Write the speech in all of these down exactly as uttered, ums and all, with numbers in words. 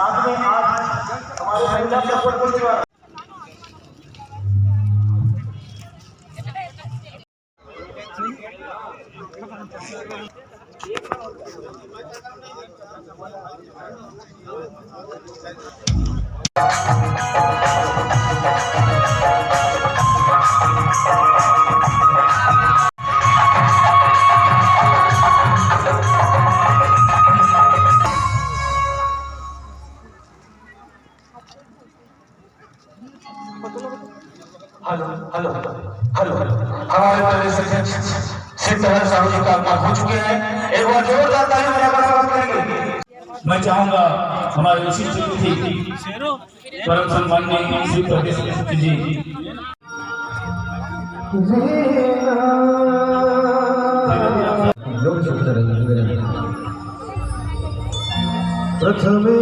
साथ में आज हमारे महिला सपोर्ट को हेलो, हेलो, हेलो, हेलो। हमारे प्रदेश अध्यक्ष शिवदयाल साहू जी का आगमन हो चुके हैं। एक बार जोरदार ताली बजाकर स्वागत करेंगे। मैं चाहूंगा हमारे विशिष्ट अतिथि परम सम्माननीय श्री प्रदेश अध्यक्ष जी। प्रथमे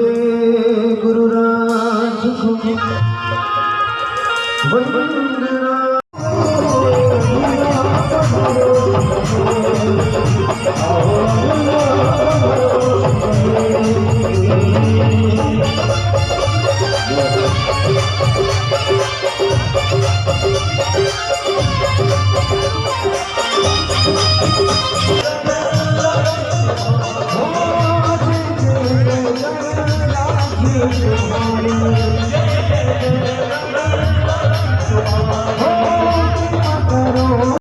गुरुराज को वंदना।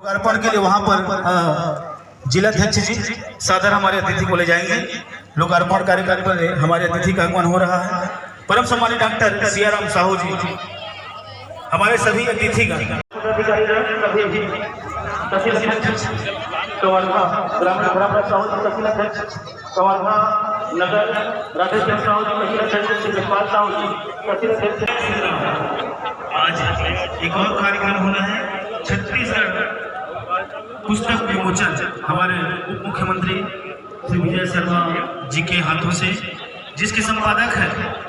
अर्पण के लिए वहां पर, अ, जिलाध्यक्ष जी सादर हमारे अतिथि को ले जाएंगे। लोकार्पण कार्यक्रम पर हमारे अतिथि का आगमन हो रहा है। परम सम्मानित डॉक्टर सियाराम साहू जी, हमारे सभी अतिथि का पदाधिकारी, सभी तहसील अध्यक्ष, कवर्धा ग्रामीण, ग्राम साहू जी, तहसील अध्यक्ष, कवर्धा नगर, राधेश्याम साहू जी, तहसील अध्यक्ष, शिवपाल साहू जी, तहसील अध्यक्ष। आज एक और कार्यक्रम होना है, छत्तीसगढ़ पुस्तक विमोचन हमारे उप मुख्यमंत्री श्री विजय शर्मा जी के हाथों से, जिसके संपादक है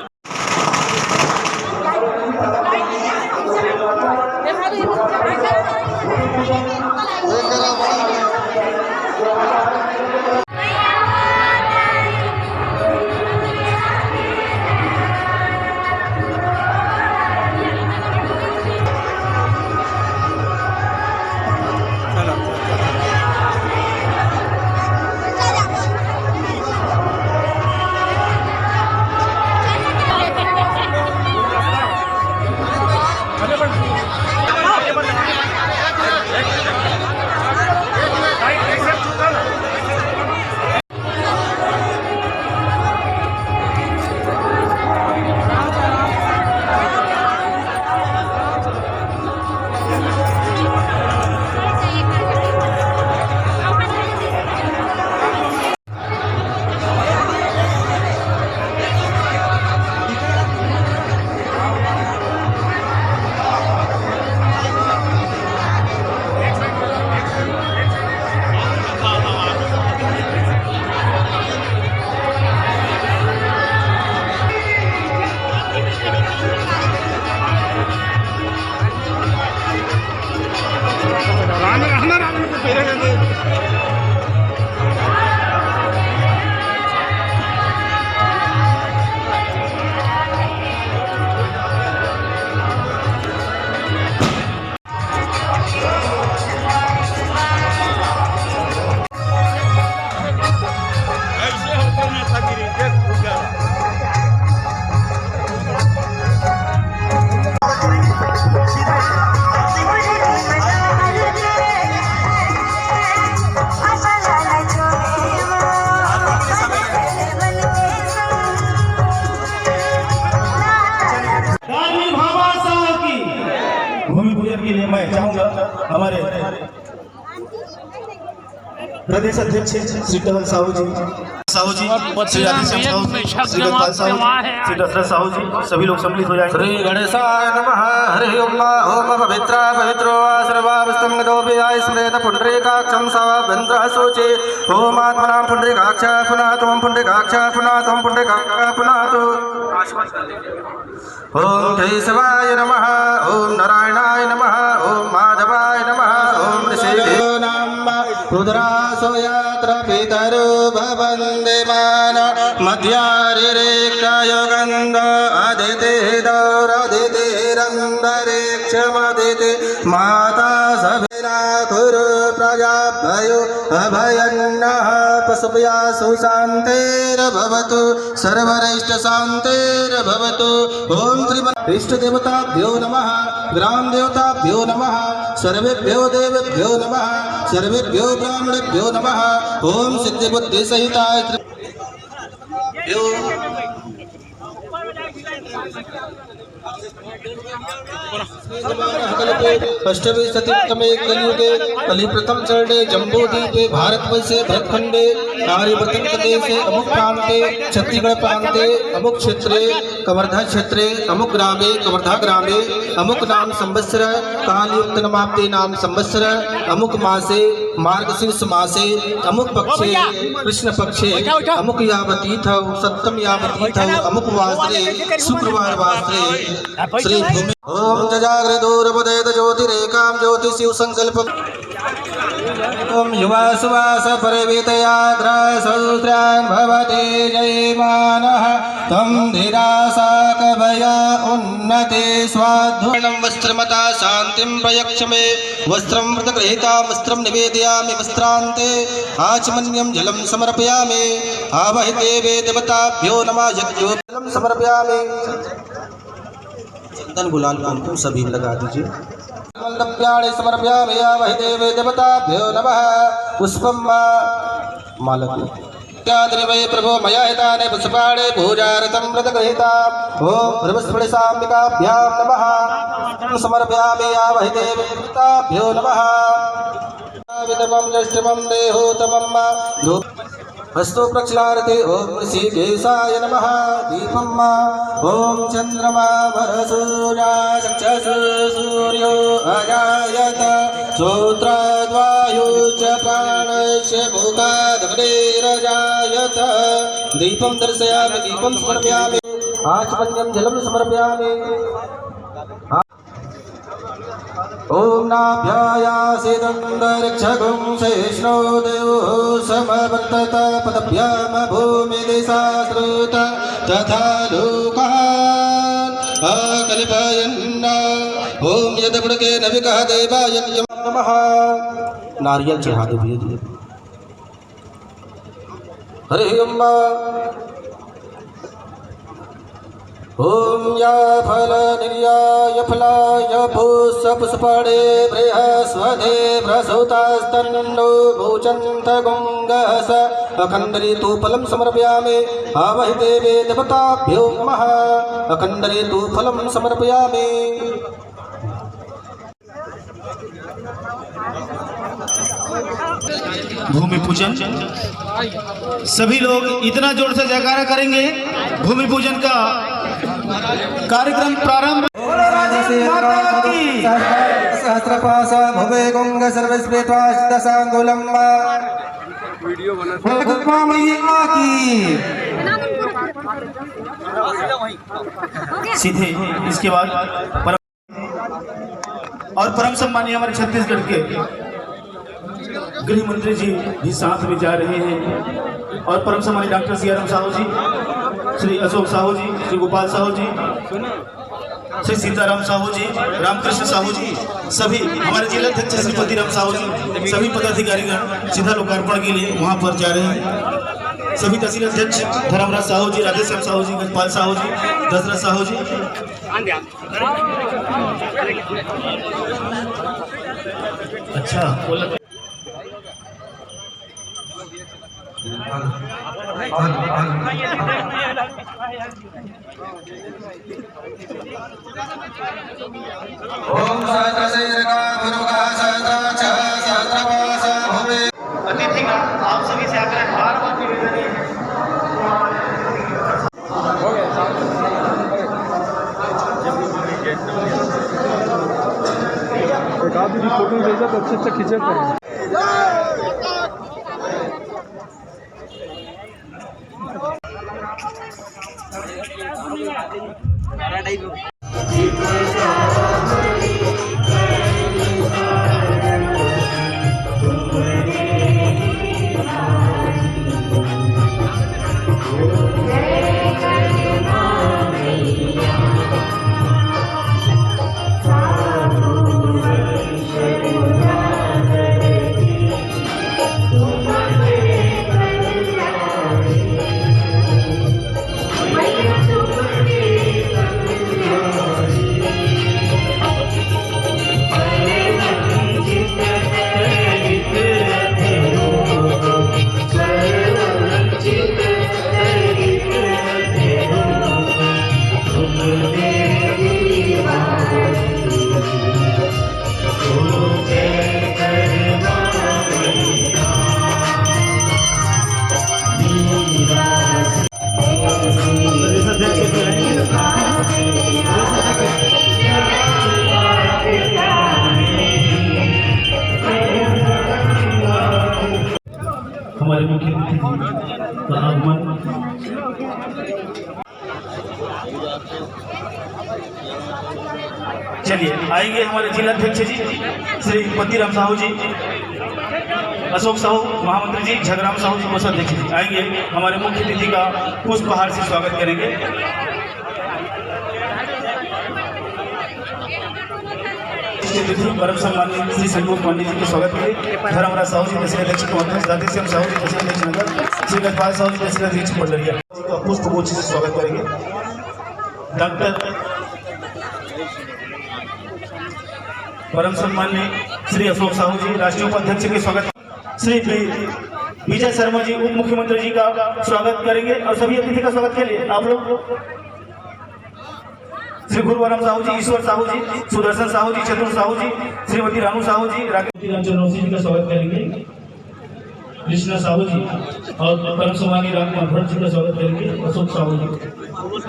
भूमि पूजन के लिए मैं चाहूंगा हमारे प्रदेश अध्यक्ष श्री टहल साहू जी, साहू जी, श्री राधेश्याम साहू जी, श्री गोपाल साहू जी, श्री दशरथ साहू जी, सभी लोग सम्मिलित हो जाएंगे। श्री गणेशाय नमः। हरि ओम। ओम पवित्र पवित्रो वा सर्वावस्थांगतोऽपि आयुष्मदेत पुंडरीकाक्षं सवाभ्यंतरः सूची। ओम आत्मनां पुंडरीकाक्ष पुनातु, ओम पुंडरीकाक्ष पुनातु, ओम पुंडरीकाक्ष पुनातु। ओम केशवाय नमः, ओम नारायणाय नमः, ओम माधवाय नमः, ओम ऋषिकेश। नाम रुद्रासो यत्र पितरो भवन्ति। मान मध्यारिरेक्षायुगन्धो अदितिदौरदितिरन्तरिक्षमदिति माता सवेरा कुरु प्रजाभ्यो अभयन्नः पशुभ्यः सुशान्तिर्भवतु सर्वरिष्टशान्तिर्भवतु। ॐ श्रीमन् इष्ट देवताभ्यो नमः, ग्राम देवताभ्यो नमः, सर्वेभ्यो देवेभ्यो नमः, सर्वेभ्यो ब्राह्मणेभ्यो नमः। ॐ सिद्धि बुद्धि सहिता अष्टमी सतीतमे कलियुगे कलिप्रथम चरणे जम्बूद्वीपे भारतवर्षे भरतखंडे आर्यवर्तन प्रदेशे अमुक प्रान्ते छत्तीसगढ़ प्रान्ते अमुक क्षेत्रे कवर्धा क्षेत्रे अमुक ग्रामे कवर्धा ग्रामे अमुक नाम संवत्सर कालयुक्त नमाब्दे नाम संवत्सर अमुक मासे मार्गशीर्ष मासे अमुक पक्षे कृष्ण पक्षे अमुक यावतीथौ सप्तम यावतीथौ अमुक वासरे शुक्रवार वासरे श्री भूमि ॐ जजाग्रे दूरमुदेत ज्योतिरेकां ज्योति शिव संकल्प ॐ युवा सुवास परिवित यात्रा सौत्रान भवते जयमानः तं धीरा साकभया उन्नते स्वाध्वरणं वस्त्रमता शान्तिं प्रयच्छ मे वस्त्रं व्रतगृहीता वस्त्रं निवेदयामि वस्त्रान्ते आचमनीयं जलं समर्पयामि। आवहि देवे देवताभ्यो नमः यज्ञो जलं समर्पयामि। चंदन गुलाल कुमकुम सभी लगा दीजिए। मलद्रव्याणि समर्पयामि आवहि देवे देवताभ्यो नमः पुष्पं मा मालकु। इत्यादि वै प्रभो मया हितानि पुष्पाणि पूजार्थं व्रतगृहीता ॐ ब्रह्मस्पृशाम्बिकाभ्यां नमः समर्पयामि आवहि देवे देवताभ्यो नमः। वितमं यष्टमं देहोतमं मा धूप अस्तु प्रक्षालते ॐ ऋषिकेशाय नमः दीपं मा ॐ चन्द्रमा वरसूर्या चक्षुः सूर्यो अजायत श्रोत्राद्वायुश्च प्राणश्च मुखादग्निरजायत दीपं दर्शयामि दीपं समर्पयामि आचमनीयं जलं समर्पयामि। ॐ नाभ्यायासीदन्तरिक्षगुं सहिष्णो देवो समवर्तत पदभ्याम भूमि दिशा श्रुत तथा लोकान् अकल्पयन्। ॐ यदगुणके नविकः देवा यज्ञं नमः। नारियल चढ़ा दो भैया जी। हरि ओम। ॐ या फल निर्याय फलाय पुष्प पुष्पणे बृहस्पति प्रसूतास्तन्नो भोजन्त गुंगस अखंडरी तू फलं समर्पयामि। आवहि देवे देवताभ्यो नमः। अखंडरी तू फलं समर्पयामि। भूमि पूजन। सभी लोग इतना जोर से जयकारा करेंगे, भूमि पूजन का कार्यक्रम प्रारंभ। सहस्रपाश भवे गुंग सर्वस्वेता दशांगुलम। सीधे इसके बाद और परम सम्मानीय हमारे छत्तीसगढ़ के गृह मंत्री जी भी साथ में जा रहे हैं और परम सम्मानीय डॉक्टर सियाराम साहू जी, श्री अशोक साहू जी, श्री गोपाल साहू जी, श्री सीताराम साहू जी, रामकृष्ण साहू जी, सभी हमारे जिला अध्यक्ष श्रीपति राम साहू जी, सभी पदाधिकारीगण सीधा लोकार्पण के लिए वहां पर जा रहे हैं। सभी तहसील अध्यक्ष धर्मराज साहू जी, राधेश्याम साहू जी, गजपाल साहू जी, दशरथ साहू जी। अच्छा, बोला। ओम सहस्रशीर्षा पुरुषः सहस्राक्षः सहस्रपाशो भवे। अतिथिगण, आप सभी से आग्रह है, बार बार निवेदन है। एक आध भी फोटो भेजा तो अच्छे अच्छे खींचे करें। हमारे मुख्य अतिथि जी का आगमन। चलिए, आएंगे हमारे जिला अध्यक्ष जी, श्री पतिराम साहू जी, अशोक साहू महामंत्री जी, झगराम साहू जी, कोषाध्यक्ष जी आएंगे, हमारे मुख्य अतिथि का पुष्पहार से स्वागत करेंगे। विशिष्ट अतिथि परम सम्मानित श्री संतोष पांडे जी के स्वागत के लिए धर्मराज साहू जी, तहसील अध्यक्ष, अध्यक्ष राधेश्याम साहू जी, तहसील अध्यक्ष नगर, श्री गजपाल साहू जी, तहसील अध्यक्ष पंडरिया जी का पुष्प गुच्छ से स्वागत करेंगे। डॉक्टर परम सम्मान्य श्री अशोक साहू जी, राष्ट्रीय उपाध्यक्ष के स्वागत, श्री वि-, विजय शर्मा जी, उप मुख्यमंत्री जी का स्वागत करेंगे और सभी अतिथि का स्वागत के लिए आप लोग श्री गुरुवरम साहू जी, ईश्वर साहू जी, सुदर्शन साहू जी, चतुर साहू जी, श्रीमती रानू साहू जी, राकेश रामचंद्र जी का स्वागत करेंगे। कृष्णा साहू जी और परम सम्मानी राम भट्ट जी का स्वागत करेंगे। अशोक साहू जी,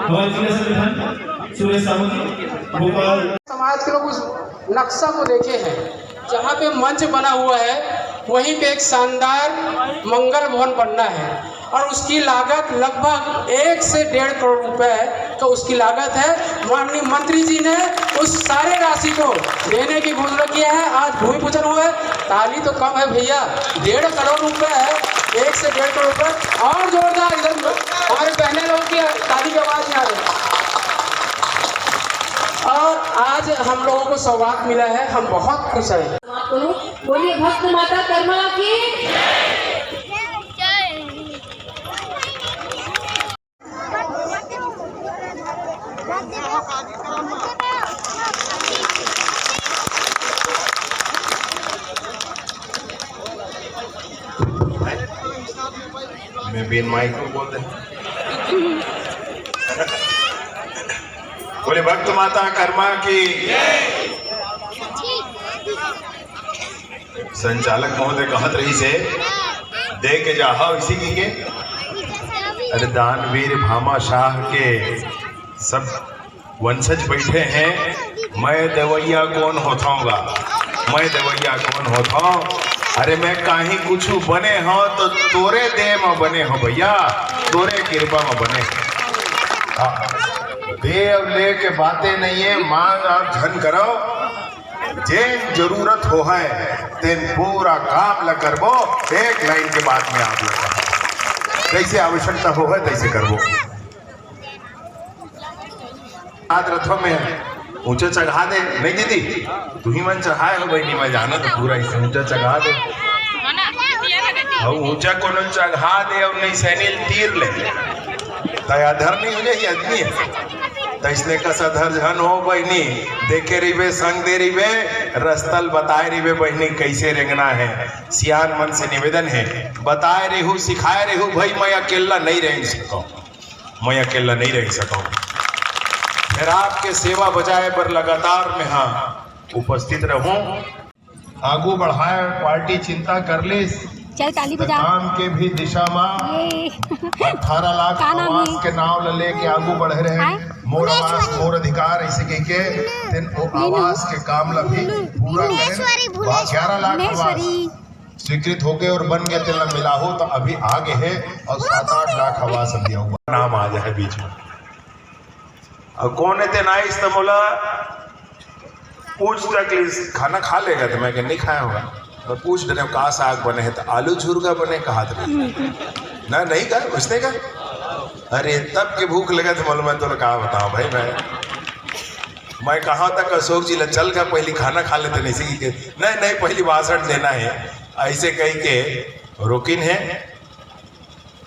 हमारे जिला संगठन सुरेश साहू जी, गोपाल। समाज के लोग उस नक्शा को देखे हैं, जहाँ पे मंच बना हुआ है, वहीं पे एक शानदार मंगल भवन बनना है और उसकी लागत लगभग एक से डेढ़ करोड़ रुपए है। तो उसकी लागत है, माननीय मंत्री जी ने उस सारे राशि को देने की घोषणा किया है। आज भूमि पूजन हुआ है, ताली तो कम है भैया, डेढ़ करोड़ रुपए है, एक से डेढ़ करोड़ रुपए। और जोरदार इधर हमारे बहने लोगों की ताली की आवाज नहीं आ रही। और आज हम लोगों को सौगात मिला है, हम बहुत खुश हैं। बोलिए भक्त माता कर्मा की। मैं बिन माइक को बोल दे। बोले भक्त माता कर्मा की। संचालक महोदय कहत रहिसे, "दे के जाहा इसी की के।" अरे दानवीर भामाशाह के सब वंशज बैठे हैं, मैं देवैया कोन होथौं गा, मैं देवैया कोन होथौं। अरे मैं काहीं कुछु बने हों तो तोरे दे म बने हों भैया, तोरे कृपा म बने हों। हाँ, दे अउ ले के बातें नहीं है, मांग आप झन करव, जेन जरूरत होहय, तेन पूरा काम ल करबो। एक लाइन के बाद में आप ल कहंव, जइसे आवश्यकता होहय, तइसे करबो। याद रखो, मैं ऊंचा चघा दे, नहीं दीदी, तुही मन चघाए हो बहिनी, मैं जानत हंव पूरा, अइसे ऊंचा चघा दे। अउ ऊंचा कोनो चघा दे अउ नहीं सैनिल तीर ले, त अधर नहीं हो जाही आदमी। त अइसने कस अधर झन हो बहिनी, देखे रहिबे, संग दे रहिबे, रस्ता ल बताए रहिबे बहिनी, कइसे रेंगना हे। सियान मन से निवेदन हे, बताए रेहू, सिखाए रेहू भई, मैं अकेल्ला नहीं रेंग सकंव, मैं अकेल्ला नहीं रेंग सकंव। फेर आपके सेवा बजाए बर लगातार मेहा उपस्थित रहूं। आगू बढ़ाए पार्टी चिंता कर लिस, चल ताली त बजा। काम के भी दिशा म ये अठारह लाख का नाम आवास है? के नाव ल लेके आगू बढ़े रहे। हाँ? मोर आवास, मोर अधिकार, अइसे कहिके तेन ओ नहीं, नहीं। आवास के काम ल भी पूरा करें। भुवनेश्वरी, भुवनेश्वरी। ग्यारह लाख आवास भुवनेश्वरी। स्वीकृत होके अउ बन गे, तेला मिलाहू त अभी आगे हे अउ सात आठ लाख आवास अभी आऊ नाम आ जाए बीच में। अउ कोन हे तेन आइस त मोला पूछ तक लिस, खाना खा लेगा? त मैं कहेंव, "नहीं खाया होगा।" त पूछ डरेंव, "का साग बने हे?" त "आलू झुरगा बने," कहत रहे। ना, नहीं कहा, उसने कहा, अरे, तब के भूख लगत हे, मैं तोला का बतावं भाई। मैं मैं कहा तक अशोक जी ला चल का पहली खाना खा लेते, नहीं सी के, नहीं नहीं, पहली भाषण देना है, ऐसे कह के रोकिन है।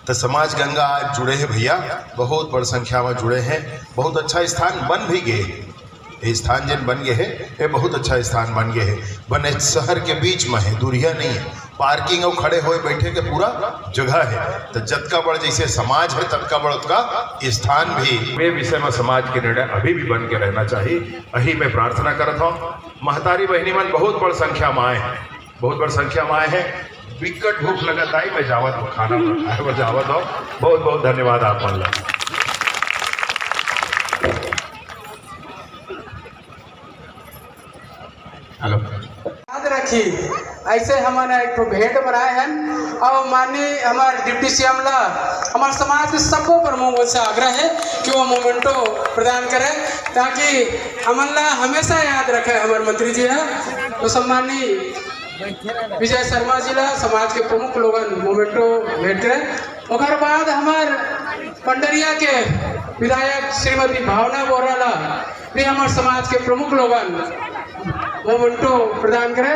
तो समाज गंगा आज जुड़े हैं भैया, बहुत बड़ संख्या में जुड़े हैं। बहुत अच्छा स्थान बन भी गए, ये स्थान जेन बन गए है, ये बहुत अच्छा स्थान बन गए है। बने शहर के बीच में है, दूरिया नहीं है, पार्किंग और खड़े होए बैठे के पूरा जगह है। तो जतका बड़ जैसे समाज है, ततका बड़ उतका स्थान भी। ये विषय में समाज के निर्णय अभी भी बन के रहना चाहिए, यही मैं प्रार्थना करत हूँ। महतारी बहनी मन बहुत बड़ संख्या में आए हैं, बहुत बड़ संख्या में आए हैं। बिकट भूख लगत आई, मैं जावत हूँ, खाना उना खाए बर जावत हूँ। बहुत बहुत धन्यवाद आप मन ला। हेलो। याद रखी, ऐसे हमन एक ठो भेंट बनाए हन और माननीय हमार डिप्टी सीएम ला, हमार समाज के सबो प्रमुख से आग्रह है कि वो मोमेंटो प्रदान करे, ताकि हमन ला हमेशा याद रखे हमार मंत्री जी है। तो सम्माननीय विजय शर्मा जी ला समाज के प्रमुख लोगन मोमेंटो भेंट करे। ओकर बाद हमार पंडरिया के विधायक श्रीमती भावना बोरा ला भी हमार समाज के प्रमुख लोगन मोमेंटो प्रदान करे।